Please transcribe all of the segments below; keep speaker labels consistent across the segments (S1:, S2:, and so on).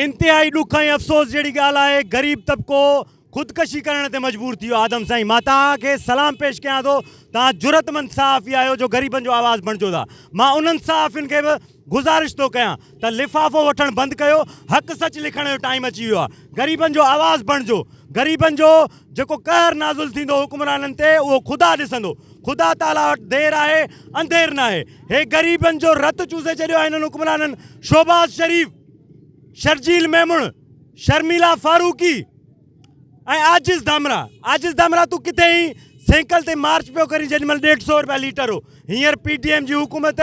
S1: انتهائي ڏک ۽ افسوس جهڙي ڳالهه آهي غريب طبقو خودڪشي ڪرڻ تي مجبور ٿي ويو آدم سائين مان توهان کي سلام پيش ڪيان ٿو توهان جرئتمند صحافي آهيو جو غريبن جو آواز بڻجو ٿا مان انهن صحافين کي به گذارش ٿو ڪيان ته لفافو وٺڻ بند ڪيو حق سچ لکڻ جو ٽائيم اچي ويو آهي غريبن جو آواز بڻجو غريبن جو جيڪو قهر نازل ٿيندو حڪمرانن تي اهو خدا ڏسندو خدا تعاليٰ وٽ دير آهي انڌير ناهي هي غريبن جو رت چوسي ڇڏيو آهي هنن حڪمرانن شهباز شريف شرجيل ميمڻ، شرميلا فاروقي ۽ عاجز ڌامرا، عاجز ڌامرا تون ڪٿي هئين سينڪل تي مارچ پيو ڪرين جيڏي مهل ڏيڍ سو روپيا ليٽر هو هينئر پي ڊي ايم جي حڪومت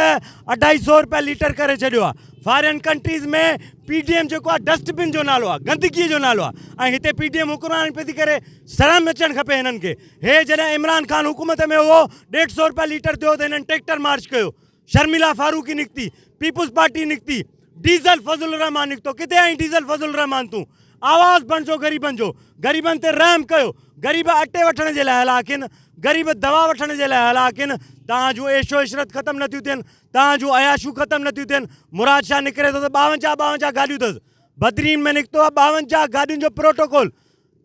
S1: اڍائي سو روپيا ليٽر ڪري ڇڏيو آهي foreign countries ۾ P D M جيڪو آهي ڊسٽ بن جو نالو آهي گندگي جو نالو آهي ۽ هتي پي ڊي ايم حڪمراني پئي ٿي ڪري شرم اچڻ کپي هنن کي هي جڏهن عمران خان حڪومت ۾ هو ڏيڍ سو روپيا ليٽر ٿيو ته هنن ٽريڪٽر مارچ ڪيو شرميلا فاروقي نڪتي، پيپلز پارٽي نڪتي، ڊيزل فضل الرحمان نڪتو، ڪٿي آهين ڊيزل فضل الرحمان تون؟ آواز بڻجو غريبن جو، غريبن تي رحم ڪيو، غريب اٽي وٺڻ جي لاء هلاڪ آهن، غريب دوا وٺڻ جي لاء هلاڪ آهن، توهان جون عيش و عشرت ختم نٿيون ٿين، توهان جون عياشيون ختم نٿيون ٿين، مراد شاهه نڪري ٿو ته ٻاونجاهه ٻاونجاهه گاڏيون اٿس، بدرين ۾ نڪتو آهي ٻاونجاهه گاڏين جو پروٽوڪول،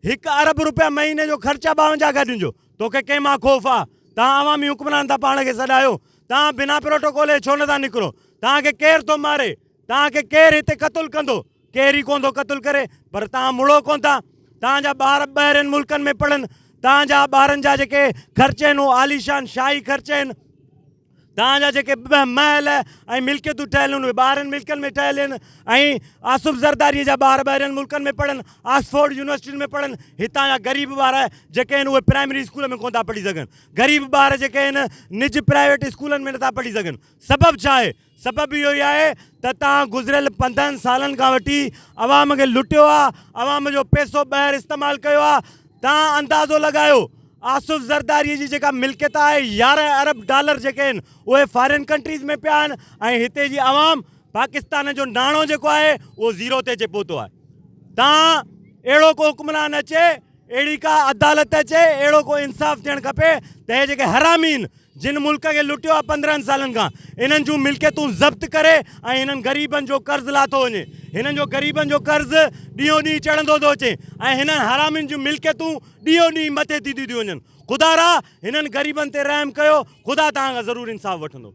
S1: هڪ ارب روپيا مهيني جو خرچ آ ٻاونجاهه گاڏين جو، توکي ڪنهن مان خوف آ؟ توهان عوامي حڪمران ٿا پاڻ کي سڏايو، توهان بنا پروٽوڪول جي ڇو نٿا نڪرو؟ توهان کي ڪير ٿو ماري؟ توهان کي ڪير هتي قتل ڪندو؟ ڪير ئي ڪونه ٿو قتل ڪري، پر توهان مڙو ڪونه ٿا. توهان جا ٻار ٻاهرين ملڪن ۾ پڙهن، توهان جا ٻارن جا جيڪي خرچ آهن اهي عاليشان شاهي خرچ آهن. توهان جا جيڪي محل ۽ ملڪيتون ٺهيل آهن اهي ٻاهرين ملڪن ۾ ٺهيل آهن ۽ آصف زرداري جا ٻار ٻاهرين ملڪن ۾ پڙهن آڪسفورڊ يونيورسٽين ۾ پڙهن هتان جا غريب ٻار جيڪي آهن اهي پرائمري اسڪول ۾ ڪونه ٿا پڙهي سگهن غريب ٻار جيڪي آهن نج پرائيويٽ اسڪولن ۾ نٿا پڙهي سگهن سبب ڇا آهي سبب اهو ئي آهي ته توهان گذريل 15 سالن کان وٺي عوام کي لٽيو آهي عوام جو پئسو ٻاهر استعمال ڪيو آهي توهان اندازو لڳايو آصف زرداري جي جيڪا ملڪيت آهي 11 ارب ڊالر جيڪي آهن اهي فارين ڪنٽريز ۾ پيا آهن ۽ هتي جي عوام پاڪستان جو ناڻو جيڪو آهي اهو زيرو تي اچي پهتو آهي توهان اهڙو ڪو حڪمران اچي اهڙي ڪا عدالت اچي اهڙو ڪو انصاف ٿيڻ کپي ته هي جيڪي حرامي آهن جن ملڪ کي لٽيو آهي 15 سالن کان انهن جون ملڪيتون ضبط ڪري ۽ هنن غريبن جو قرض لاٿو وڃي هنن جو غريبن جو قرض ڏينهون ڏينهن چڙهندو ٿو اچي ۽ هنن حرامين جون ملڪيتون ڏينهون ڏينهن مٿي ٿينديون ٿيون وڃن خدا را هنن غريبن تي رحم ڪيو خدا توهان کان ضرور انصاف وٺندو.